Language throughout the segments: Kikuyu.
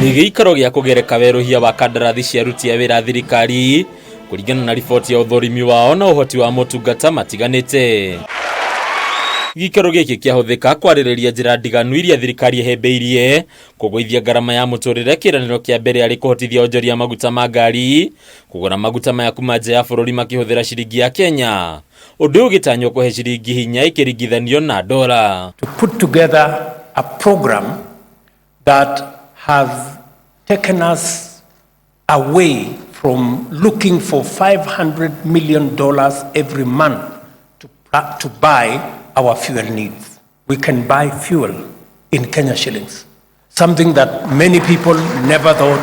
Nĩ gĩikaro gĩa kũgereka werũhia wa kandarathi cia aruti a wĩra a thirikari kũringana na riboti ya ũthũrimi wao na ũhoti wa motungata matiganĩte. Gĩikaro gĩkĩ kĩahũthĩka kwarĩrĩria njĩra ndiganu iria thirikari ĩhĩmbĩirie kũgũithia ngarama ya mũtũrĩre. Kĩĩranĩro kĩa mbere arĩ kũhotithia onjoria maguta ma ngari kũgũra maguta maya kuma nja ya bũrũri makĩhũthĩra ciringi ya Kenya, ũndũ ũyũ ũgĩtanywo kũhe ciringi hinya ĩkĩringithanio na ndora. To put together a program that has taken us away from looking for $500 million every month to buy our fuel needs. We can buy fuel in Kenya shillings, something that many people never thought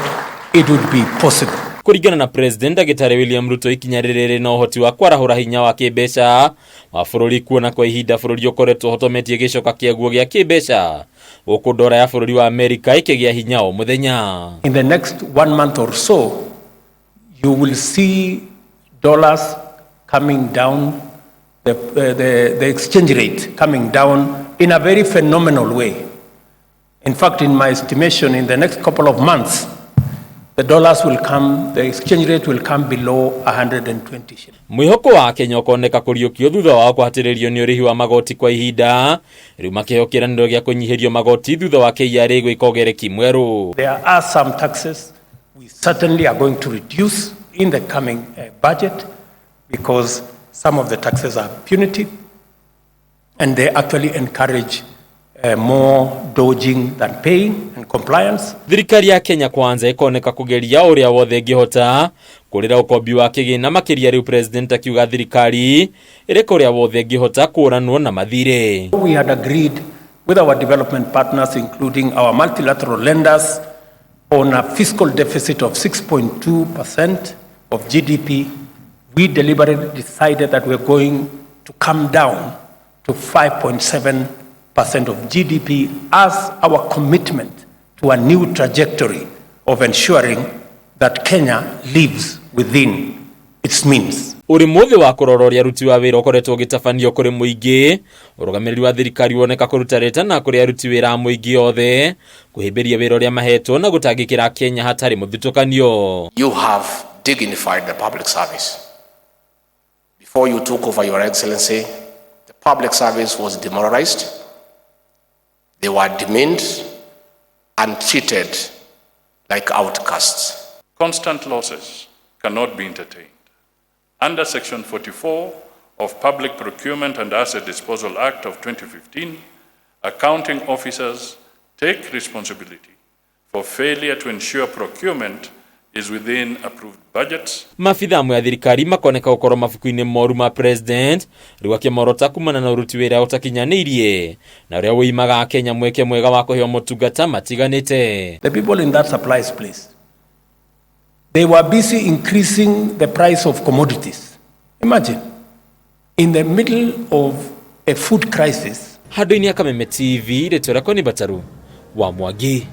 it would be possible. Kũringana na President Ndagĩtarĩ William Ruto, ikinya rĩrĩ rĩna ũhoti wa kwarahũra hinya wa kĩmbeca wa bũrũri, kuona kwa ihinda bũrũri ũkoretwo ũhotometie gĩcoka kĩaguo gĩa kĩmbeca, gũkũ ndora ya bũrũri wa Amerika ĩkĩgĩa hinya o mũthenya. In the next one month or so, you will see dollars coming down, the exchange rate coming down in a very phenomenal way. In fact, in my estimation, in the next couple of months, the dollars will come, the exchange rate will come below 120 shillings. Mwĩhoko wa Kenya ũkoneka kũriũkio thutha wao kũhatĩrĩrio nĩ ũrĩhi wa magoti kwa ihinda, rĩu makĩheo kĩĩranĩro gĩa kũnyihĩrio magoti thutha wa KRA gwĩka ũgereki mwerũ. There are some taxes we certainly are going to reduce in the coming budget because some of the taxes are punitive and they actually encourage more dodging than paying and compliance. Thirikari ya Kenya Kwanza ĩkoneka kũgeria ũrĩa wothe ĩngĩhota kũrĩra ũkombi wa kĩgĩna makĩria, rĩu President akiuga thirikari ĩrĩka ũrĩa wothe ĩngĩhota kũũranwo na mathirĩ. We had agreed with our development partners, including our multilateral lenders, on a fiscal deficit of 6.2% of GDP. We deliberately decided that we're going to come down to 5.7% of GDP as our commitment to a new trajectory of ensuring that Kenya lives within its means. Ũrĩ mũthĩ wa kũrora ũrĩa aruti wa wĩra ũkoretwo ũgĩtabanio kũrĩ mũingĩ, ũrũgamĩrĩri wa thirikari woneka kũruta rĩtana kũrĩ aruti wĩra a mũingĩ othe kũhĩmbĩria wĩra ũrĩa mahetwo na gũtangĩkĩra Kenya hatarĩ mũthutũkanio. You have dignified the public service. Before you took over, Your Excellency, the public service was demoralized. They were demeaned and treated like outcasts. Constant losses cannot be entertained. Under Section 44 of Public Procurement and Asset Disposal Act of 2015, accounting officers take responsibility for failure to ensure procurement is within approved budgets. Mabitha amwe a thirikari makoneka gũkorwo mabuku-inĩ moru ma President, rĩu akĩmorota kumana na ũruti wĩra ũtakinyanĩirie na ũrĩa wĩimaga Kenya mweke mwega wa kũheo motungata matiganĩte. The people in that supplies place, they were busy increasing the price of commodities. Imagine, in the middle of a food crisis, Handũ-inĩ ya Kameme TV, rĩtwa rĩakwa nĩ Bataru wa Mwangi.